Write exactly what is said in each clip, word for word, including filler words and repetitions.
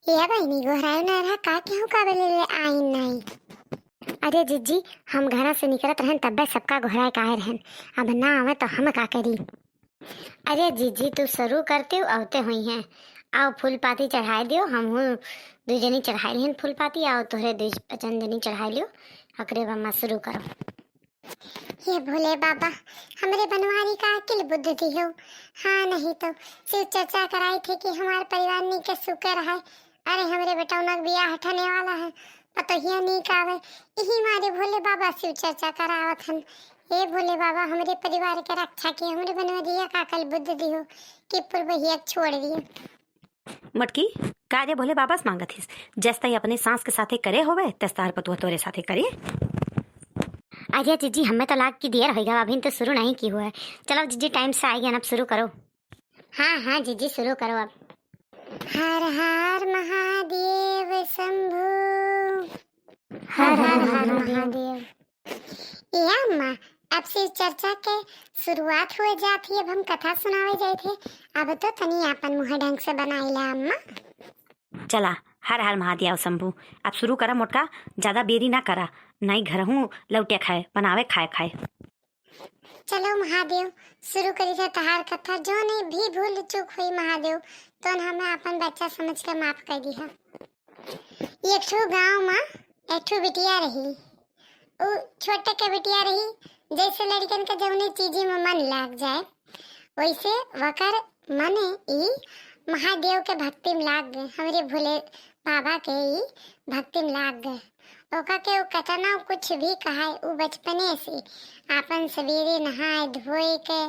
ए बहिनी, गोहरायो ना रहा का, केहू का बोले ले आइन नाई? अरे जिज्जी, हम घरा से निकरत रहन तब्बे सबका गोहराए के आए रहन, अब ना आवे तो हम का करी? अरे जिज्जी, तू शुरू करते हो, आवते हुई हैं। आओ फूल पाती चढ़ाए दियो, हम हूँ दुई जनी चढ़ाए लिहन फूल पाती, आओ तोहरे दुई जन जनी चढ़ाए लियो, ओकरे बाद शुरू करो। हे भोले बाबा, हमरे बनवारी का अकिल बुद्धि दिहो। हाँ, नहीं तो शिव चर्चा कराई थे कि हमार परिवार नीके सुके रहे। अरे, हमरे बेटौना के बियाह ठने वाला है, पतोहिया नीक आवे, इही मारे भोले बाबा शिव चर्चा करावत हन। हे भोले बाबा, हमरे परिवार के रक्षा की, हमरे बनवरिया का अकिल बुद्धि दिहो कि पुरबहिया के छोड़ दिए। मटकी, का जे भोले बाबा से मांगत हिस? जस तई अपने सास के साथे करे होवे, तस तार पतुआ तोरे साथे करे। अरे जिज्जी, हमें तो लाग की देर होइगा, अभी तो शुरू नहीं की हुआ है। चलो जिज्जी, टाइम से आइगा ना, अब शुरू करो। हाँ, हाँ जिज्जी, शुरू करो अब। हर हर महादेव शंभू। हर हर हर महादेव। ए अम्मा, अब शिव चर्चा के शुरुआत हुए जात ही, अब हम कथा सुनावे जाइत है। अब तो तनी आपन मुँह ढंग से बनाई ला अम्मा। चला, हर हर महादेव शंभू। अब शुरू करा मोटका, ज्यादा बेरी ना करा, नाई घरहूँ लौटे खाए, बनावे खाए खाए। चलो महादेव, शुरू करी थे तहार कथा। जौन भी भूल चूक हुई महादेव, तौन हमें आपन बच्चा समझ के माफ कर दिहा। एक ठो गाँव मा एक ठो बिटिया रही। उ छोटे के बिटिया रही, जैसे लड़कन के जौने चीजी में मन लाग जाए, वैसे वकर मन ई महादेव के भक्ति में लाग गए, हमरे भोले बाबा के ई भक्ति में लाग गए। ओका के उ कतना कुछ भी कहाए, उ बचपने से आपन सवेरे नहाए धोए के,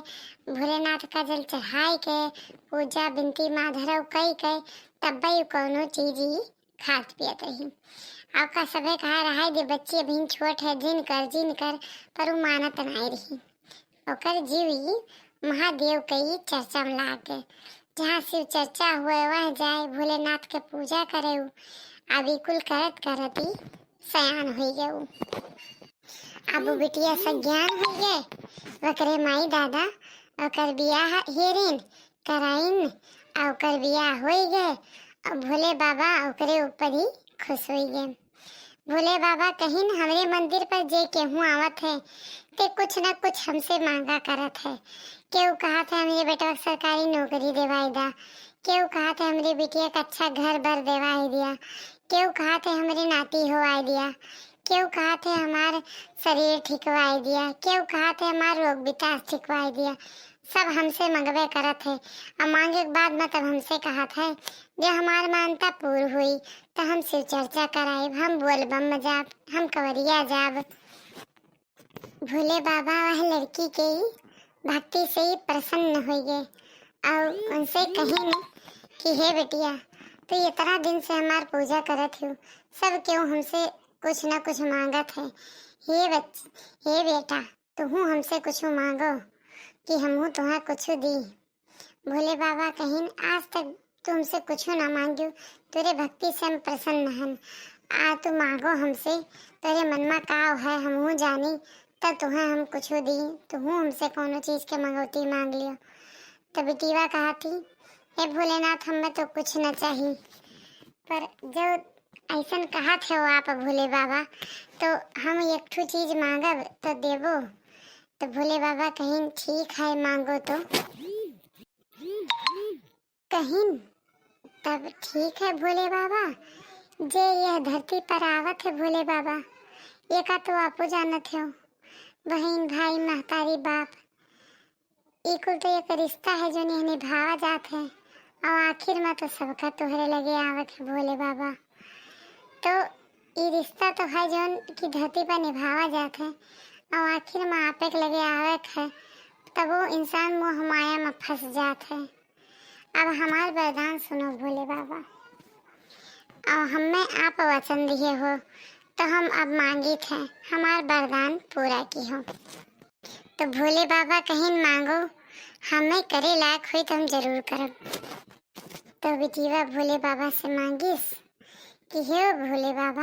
भोलेनाथ का जल चढ़ाए के, पूजा बिनती माधरव कई के, तब्बे उ कौनो चीज ई खात पियत रही। ओका सभे कहा, "रहाई दे बच्ची, अभी छोट है, जिन कर, जिन कर," पर उ मानत नाई रही। ओकर जीव ई महादेव के ई चर्चा में लाग गए। जहाँ शिव चर्चा हुए, वह जाए, भोलेनाथ के पूजा करे उ। अब ई कुल करत करत ई सयान हुई गए उ। अब उ बिटिया सज्ञान हुई गए, ओकरे माई दादा ओकर बियाह हेरिन कराइन, आ ओकर बियाह होई गए, आ भोले बाबा ओकरे ऊपर ही खुश होई गए। भोले बाबा कहिन, "हमरे मंदिर पर जे केहू आवत है, ते कुछ न कुछ हमसे मांगा करत है। केहू कहत है, हमरे बेटवा के सरकारी नौकरी देवाई दा, केहू कहत है, हमरे बिटिया के अच्छा घर बर देवाई दिया, केहू कहत है, हमरे नाती होवाई दिया, केहू कहत है, हमार शरीर ठिकवाई दिया, केहू कहत है, हमार रोग बितास ठिकवाई दिया।" सब हमसे मंगबे करत है, आ मांगे के बाद मतलब हमसे कहत है, जे हमार मानता पूर हुई, त हम शिव चर्चा कराइब, हम बोलबम में जाब, हम कंवरिया जाब। भोले बाबा वह लड़की के ही भक्ति से ही प्रसन्न हुई गए और उनसे कहिन कि हे बिटिया, तू इतना दिन से हमार पूजा करत हो, सब केहू हमसे कुछ न कुछ मांगत है। हे बच-, हे बेटा, तुहू हमसे कुछ मांगो कि हमहू तुहा कुछ दी। भोले बाबा कहिन, "आज तक तू हमसे कुछ ना मांग्यो, तोरे भक्ति से हम प्रसन्न हन। आ तू मांगो हमसे, तोरे मन में का है हमहू जानी, तब तुहे हम कुछ दी, तुहू हमसे कोनो चीज के मंगौती मांग लियो।" तो बिटिया कहा थी, "हे भोलेनाथ, हमें तो कुछ न चाही, पर जब ऐसन कहत हो आप भोले बाबा, तो हम एक ठो चीज मांगब तो देबो।" तो भोले बाबा कहिन, "ठीक है, मांगो तो।" कहिन, "तब ठीक है भोले बाबा, जे यह धरती पर आवत है भोले बाबा, एका तो आपो जानत हो, बहिन, भाई, महतारी, बाप, ई कुल तो एक रिश्ता है जो निभावा जात है, और आखिर में तो सबका तोहरे लगे आवत है भोले बाबा। तो ई रिश्ता तो है जौन की धरती पर निभावा जात है, और आखिर में आपे के लगे आवत है, तब वो इंसान मोह माया में फंस जात है। अब हमार वरदान सुनो भोले बाबा, और हमें आप वचन दिए हो, तो हम अब मांगित हैं, हमार वरदान पूरा की हो।" तो भोले बाबा कहिन, "मांगो, हमें करे लायक हुई तो हम जरूर करब।" तो बिटिया भोले बाबा से मांगिस कि हे भोले बाबा,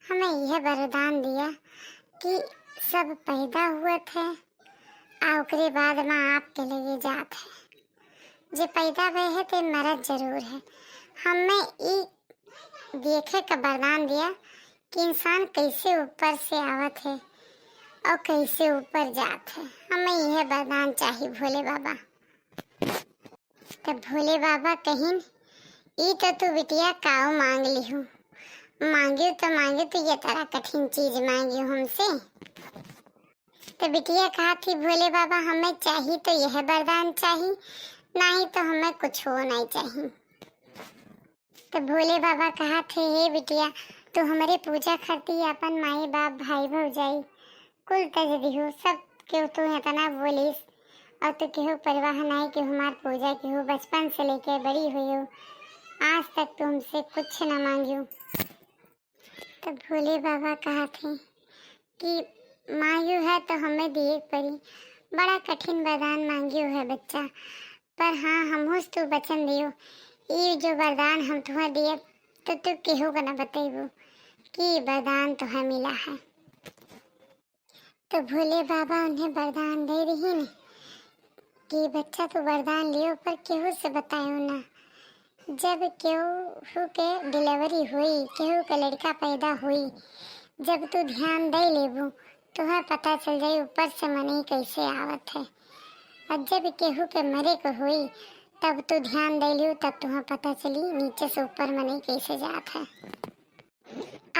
हमें यह वरदान दिया कि सब पैदा हुआ थे, आ ओकरे बाद में आपके लगे जात है। जे पैदा भय है, ते मरत जरूर है। हमें ई देखे का वरदान दिया कि इंसान कैसे ऊपर से आवत है और कैसे ऊपर जात है। हमें यह वरदान चाही भोले बाबा। तो भोले बाबा कहिन, "ई तो तू बिटिया काऊ मांग लिहू, मांगियो तो मांगियो तो ये तरह कठिन चीज मांगियो हमसे।" तो बिटिया कहा थी, "भोले बाबा, हमें चाही तो यह वरदान चाही, नहीं तो हमें कुछ हो नहीं चाही।" तो भोले बाबा कहा थे, "हे बिटिया, तू हमरे पूजा खातिर अपन माई बाप, भाई भौजाई कुल तज दिहू, सब केहू तू इतना बोलिस और तू केहू परवाह नहीं कि हमार पूजा केहू बचपन से लेके बड़ी हुई हो, आज तक तू हमसे कुछ न मांगियो।" तो भोले बाबा कहा थे कि मांगियो है तो हमें दिए के पड़ी, बड़ा कठिन वरदान मांगियो है बच्चा, पर हाँ, हमहू से तू वचन दियो, ई जो वरदान हम तुहा दिए तो तू केहू का न बतेबू कि वरदान तुहा मिला है। तो भोले बाबा उन्हें वरदान दे रही ने कि बच्चा तू वरदान लियो पर केहू से बतायो ना। जब केहू के डिलीवरी हुई, केहू के लड़का पैदा हुई, जब तू ध्यान दे लेबू, तुहे पता चल जाई ऊपर से मनई कैसे आवत है। और जब केहू के मरे के हुई, तब तू ध्यान दे लियो, तब तुहे पता चली नीचे से ऊपर मनई कैसे जात है।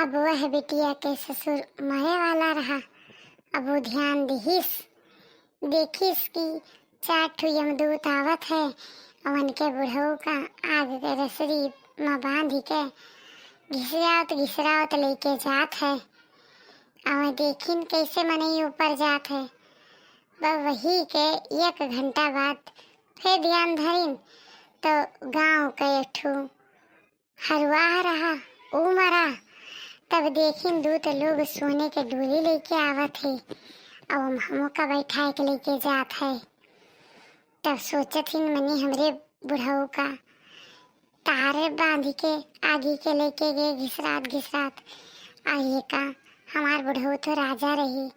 अब वह बिटिया के ससुर मरे वाला रहा। अब वो ध्यान दिहिस, देखिस कि चार ठो यमदूत आवत है, अवन के बुढ़ऊ का आग के रसरी में बांध के घिसरावत घिसरावत लेके जात है। अवन देखिन कैसे मनई ऊपर जात है। ब-, वही के एक घंटा बाद फिर ध्यान धरिन तो गांव के एक ठो हरवाह रहा, ऊ मरा। तब देखिन दूत लोग सोने के डोली लेके आवत है, अब हम हमका बैठाए के लेके जात है। तब सोचत हिन मने हमरे बुढ़ऊ का तार बांध के आगी के लेके गए घिसरात घिसरात। आ ये का, हमार बुढ़ऊ तो राजा रही,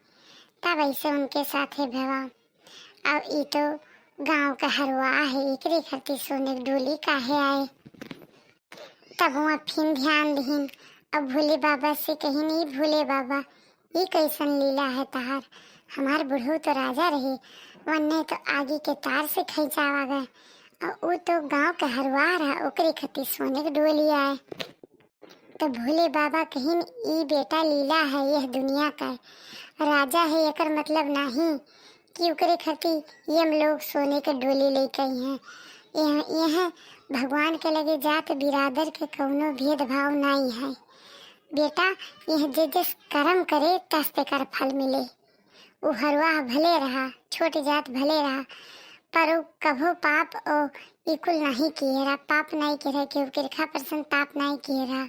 तब ऐसे उनके साथे भवा। अब ई तो गांव का हरवाह है, एकरे खातिर सोने के डोली काहे आए? तब वहाँ फिन ध्यान दिहिन, अब भोले बाबा से कहिन, "ई भोले बाबा, ई कैसन लीला है तहार? हमार बुढ़ऊ तो राजा रहे, वन्ने तो आगी के तार से खींचावा गए, और ऊ तो गांव के हरवाह रहा, ओकरे खातिर सोने के डोली आए।" तो भोले बाबा कहिन, "ई बेटा लीला है यह दुनिया का, राजा है एकर मतलब नाही कि ओकरे खातिर यम लोग सोने के डोली लेके आई हैं। यह, यह भगवान के लगे जात बिरादर के कौनो भेदभाव नाही है। बेटा, यह जे जस कर्म करे तस तेकर फल मिले।" ऊ हरवाह भले रहा, छोट जात भले रहा, पर ऊ कभो पाप ओ इकुल नाही किहे रहा, पाप नाही किहे रहा, केहू के रेखा प्रसन्न पाप नाही किहे रहा,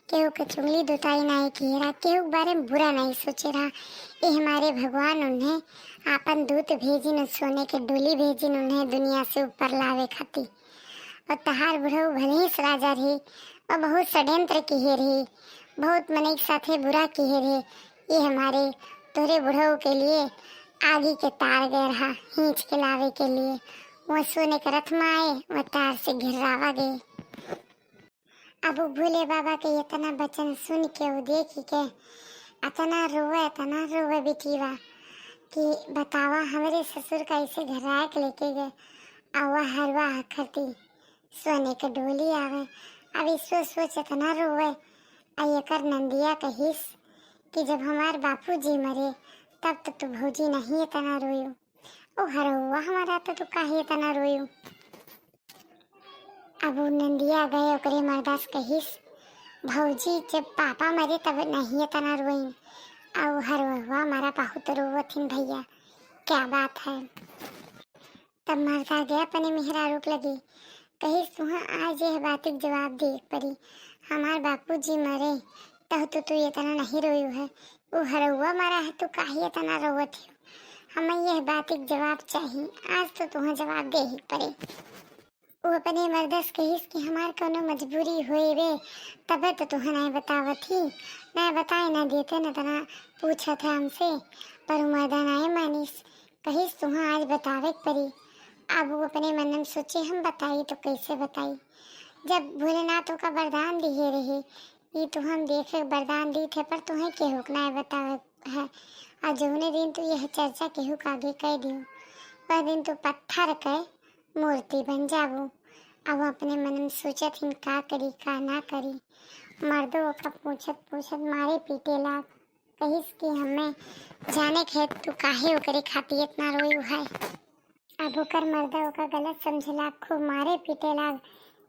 केहू के चुगली दुताई नाही किहे रहा, केहू के बारे में बुरा नाही सोचे रहा। ए हमारे भगवान उन्हें आपन दूत भेजिन, सोने के डोली भेजिन उन्हें दुनिया से ऊपर लावे खातिर। और तहार बुढ़ऊ भले ही राजा रही और बहुत षड्यंत्र किहे रही, बहुत मनई के साथे बुरा किहे रही, ये हमारे तोरे बुढ़ऊ के लिए आगी के तार गए रहा, खींच के लावे के लिए। वो सोने के रथ में आए, वो तार से घिर्रावा गए। अब वो भोले बाबा के इतना वचन सुन के, वो देख के इतना रोवे, इतना रोवे बिटिया कि बतावा, हमरे ससुर का ऐसे घिर्राए के लेके गए, आ वह हरवाह खातिर सोने के डोली आवे। अब ई सोच सोच इतना रोवे। आ एकर नंदिया कहिस कि जब हमार बापूजी मरे, तब तो तू भौजी नहीं इतना रोयो। ओ हरहुआ हमारा, तो तू काहे इतना रोयो? अब उ नंदिया गए ओकरे मर्दा से कहिस, "भौजी, जब पापा मरे तब नहीं इतना रोइन, आ उ हरहुआ हमारा बहुत रोवत हिन भैया, क्या बात है?" तब मर्दा गया अपने मेहरारू के लगे, कहिस, "तुहा आज यह बात के जवाब दे पड़ी, हमार बापूजी मरे तब तो तू इतना नहीं रोयू है, उ हरहुआ मरा है, तू काहे इतना रोवत हो? हमें यह बात के जवाब चाही, आज तो तुहा जवाब दे ही पड़े।" वो अपने मर्दा से कहिस कि हमार कौनो मजबूरी होई बे, तबे तो तुहा नहीं बतावत ही, नहीं बताए ना देते, न तना पूछत है हमसे, पर उ मर्दा नहीं मानिस। कहिस, "तुहा आज बतावे के पड़ी।" अब वो अपने मन में सोचे, "हम बताई तो कैसे बताई?" जब भोलेनाथ ओका वरदान दिहे रहे, ई तो हम देखे वरदान दीत है, पर तुहें केहू के नाय बतावे है। आ जौने दिन तू यह चर्चा केहू के आगे कह दियो, वह दिन तू पत्थर के मूर्ति बन जाबू। अब अपने मन में सोचत हिन, का करी, का ना करी। मर्दो ओका पूछत पूछत मारे पीटे लाग। कहिस कि हमें जाने के है तू काहे ओकरे खातिर इतना रोई है। अब ओकर मर्दा ओका गलत समझे लाग, खूब मारे पीटे लाग।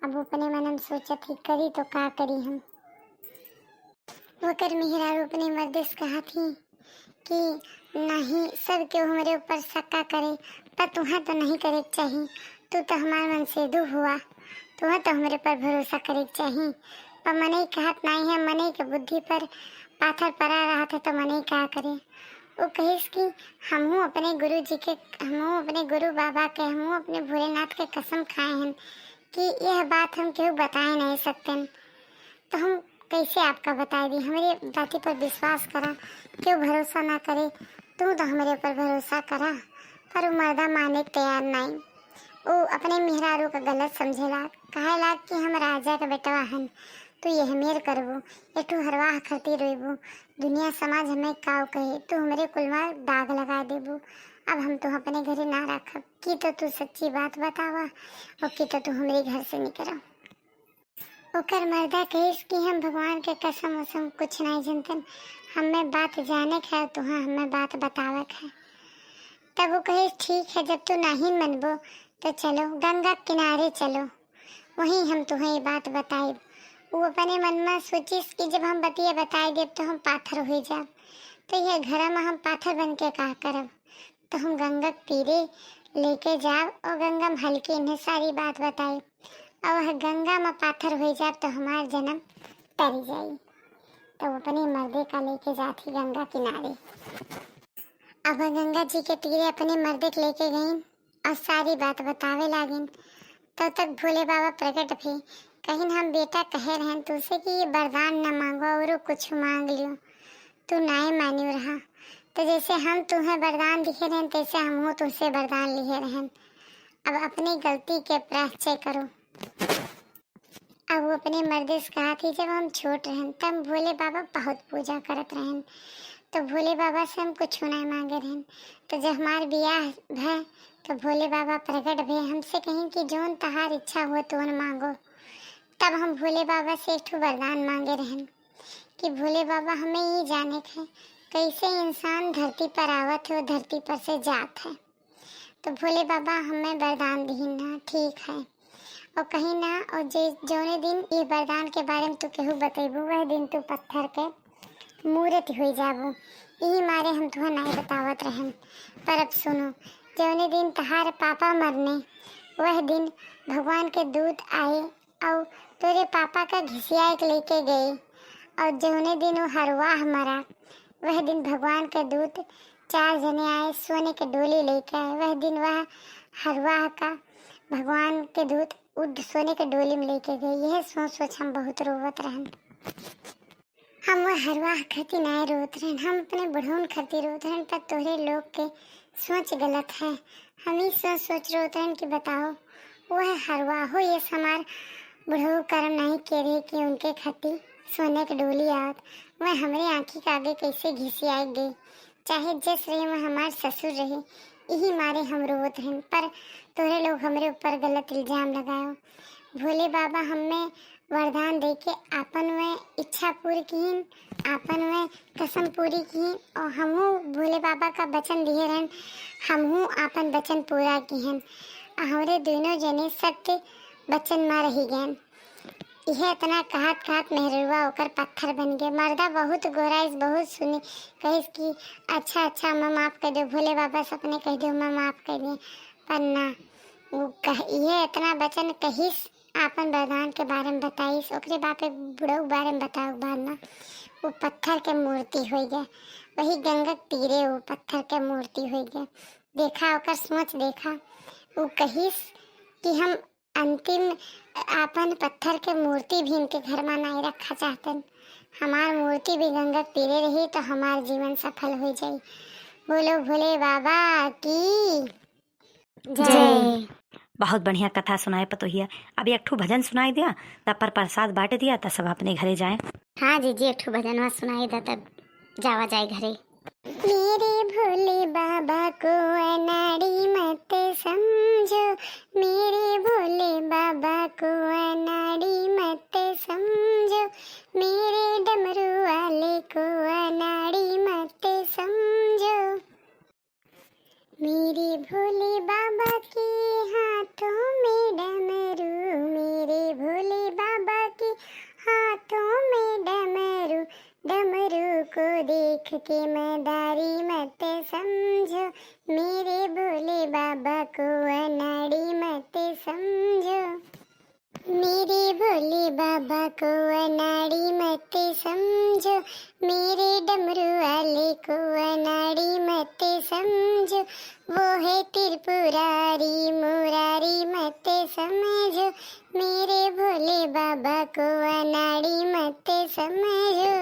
अब अपने मन में सोचत ही, करी तो का करी हम। ओकर मेहरारू अपने मर्दे से कहत ही कि नहीं, सब केहू हमरे ऊपर शक्का करे, पर तुहें तो नहीं करे के चाही। तू तो हमार मनसेधू हुआ, तुहें तो हमरे पर भरोसा करे के चाही। पर मनई कहत नहीं है, मनई के बुद्धि पर पाथर परा रहत है तो मनई का करे। उ कहिस कि हमहू अपने गुरु जी के, हमहू अपने गुरु बाबा के, हमहू अपने भोलेनाथ के कसम खाए हन कि यह बात हम केहू बताए नहीं सकते। तो हम कैसे आपका बताए दी? हमरे बाती पर विश्वास करा, केहू भरोसा ना करे, तू तो हमरे ऊपर भरोसा करा। पर उ मर्दा माने के तैयार नहीं। उ अपने मेहरारू का गलत समझे लाग, कहे लाग कि हम राजा के बेटवा हन, तू यह मेर करबू, एठू हरवाह खरती रोइबू, दुनिया समाज हमें काव कहे, तू हमरे कुल में दाग लगा देबू। अब हम तो अपने घरे ना रखब। की तो तू सच्ची बात बतावा और की तो तू हमरे घर से निकरा। ओकर मर्दा कहिस कि हम भगवान के कसम उसम कुछ नहीं जनतन, हमें बात जाने के है, तुहाँ हमें बात बतावे के है। तब वो कहिस, ठीक है, जब तू नहीं मनबो तो चलो गंगा किनारे चलो, वहीं हम तुहें ये बात बताइब। वो अपने मन में सोचिस कि जब हम बतिया बताई देब तो हम पाथर हो जाब, तो यह घर में हम पाथर बन के का करब? तो हम गंगा के तीरे लेके जाब और गंगा में हल्के इन्हें सारी बात बताई। और वह गंगा में पाथर हो जाब तो हमार जन्म तर जाई। तो वो अपने मर्दे का लेके जात ही गंगा किनारे। अब वह गंगा जी के तीरे अपने मर्दे के लेके गईन और सारी बात बतावे लागिन। तब तक भोले बाबा प्रकट भे, कहिन, हम बेटा कहे रहन तुझसे कि ये वरदान न मांगो और कुछ मांग लियो, तू नाय मान्यो रहा। तो जैसे हम तुम्हें वरदान दिहे रहन, तैसे हमहू तुमसे वरदान लिहे रहन। अब अपनी गलती के प्रायश्चित करो। अब वो अपने मर्दे से कहा थी, जब हम छोट रहन, तब भोले बाबा बहुत पूजा करत रहन, तो भोले बाबा से हम कुछ नहीं मांगे रहन। तो जब हमार बियाह भय, तो भोले बाबा प्रकट भे, हमसे कहिन कि जौन तहार इच्छा हो, तोन मांगो। तब हम भोले बाबा से एक ठो वरदान मांगे रहन कि भोले बाबा, हमें ये जाने के है, कैसे इंसान धरती पर आवत है और धरती पर से जात है। तो भोले बाबा हमें वरदान दिहिन ना, ठीक है। और कहीं ना, और जे, जौने दिन ये वरदान के बारे में तू केहू बतेबू, वह दिन तू पत्थर के मूर्ति हो जाबू। यही मारे हम तुहें नहीं बतावत रहन। पर अब सुनो, जौने दिन तहार पापा मरने, वह दिन भगवान के दूत आए और तोरे पापा का घिसियाए के लेके गए। और जौने दिन वो हरवाह मरा, वह दिन भगवान के दूत चार जने आए, सोने के डोली लेके आए। वह दिन वह हरवाह का भगवान के दूत उद सोने के डोली में लेके गए। यह सोच सोच हम बहुत रोवत रहन। हम वह हरवाह खातिर नाय रोत रहन, हम अपने बुढ़ौन खातिर रोत रहन, पर तोहरे लोग के सोच गलत है। हम ई सोच सोच रोत रहन कि बताओ, वह हरवाहो ये हमार बुढ़ऊ कर्म नहीं के रहे कि उनके खातिर सोने के डोली आवत, वह हमरे आँखी के आगे कैसे घिसियाई गई। चाहे जस रहे, वह हमार ससुर रहे, यही मारे हम रोवत रहन, पर तोहरे लोग हमरे ऊपर गलत इल्जाम लगायो। भोले बाबा हमें वरदान देके आपन वह इच्छा पूरी किहिन, आपन वह कसम पूरी किहिन, और हमहू भोले बाबा का वचन दिहे रहन, हमहू आपन वचन पूरा किहन। आ हमरे दोनों जने सत्य वचन में रही गयन। यह इतना कहत कहत मेहरुआ ओकर पत्थर बन गए। मर्दा बहुत गोराइस, बहुत सुनी, कहिस कि अच्छा, अच्छा, मैं माफ कर दो, भोले बाबा से अपने कह दो, मैं माफ कर दे। पर ना, वो कह, यह इतना वचन कहिस, आपन वरदान के बारे में बताइस, ओकरे बाप एक बुढ़ऊ बारे में बताओ बाद में। वो पत्थर के मूर्ति हो गए, वही गंगा के तीरे वो पत्थर के मूर्ति हो गए। देखा, ओकर सोच देखा, वो कहिस कि हम अंतिम आपन पत्थर के मूर्ति भी इनके घर में नहीं रखा चाहतन, हमार मूर्ति भी गंगा के तीरे रही तो हमार जीवन सफल हो जाई। बोलो भोले बाबा की जय। जय। बहुत बढ़िया कथा सुनाए पतोहिया। अब एक ठो भजन सुनाई दिया, तब पर प्रसाद बांट दिया, तब सब अपने घरे जाए। हाँ जीजी, एक ठो भजनवा सुनाई दा, तब जावा जाए घरे। मेरे भोले बाबा को अनाड़ी मत समझो, मेरे भोले बाबा को अनाड़ी मत समझो, मेरे डमरू वाले को अनाड़ी मत समझो। मेरे भोले बाबा के हाथों में डमरू, मेरे भोले बाबा के हाथों में डमरू, डमरू को देख के मदारी मत समझो, मेरे भोले बाबा को अनाड़ी मत समझो। मेरे भोले बाबा को अनाड़ी मत समझो, मेरे डमरू वाले को अनाड़ी मत समझो। वो है त्रिपुरारी मुरारी मत समझो, मेरे भोले बाबा को अनाड़ी मत समझो।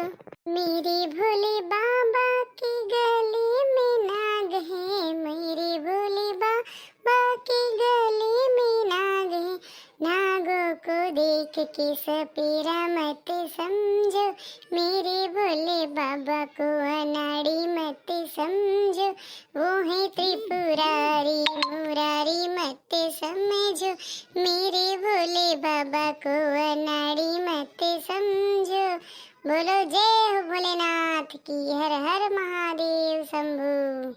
मेरे भोले बाबा के गले में नाग है, मेरे भोले बाबा के गले में नाग है, नागों को देख के सपेरा मत समझो, मेरे भोले बाबा को अनाड़ी मत समझो। वो है त्रिपुरारी मुरारी मत समझो, मेरे भोले बाबा को अनाड़ी मत समझो। बोलो जय हो भोलेनाथ की, हर हर महादेव शंभू।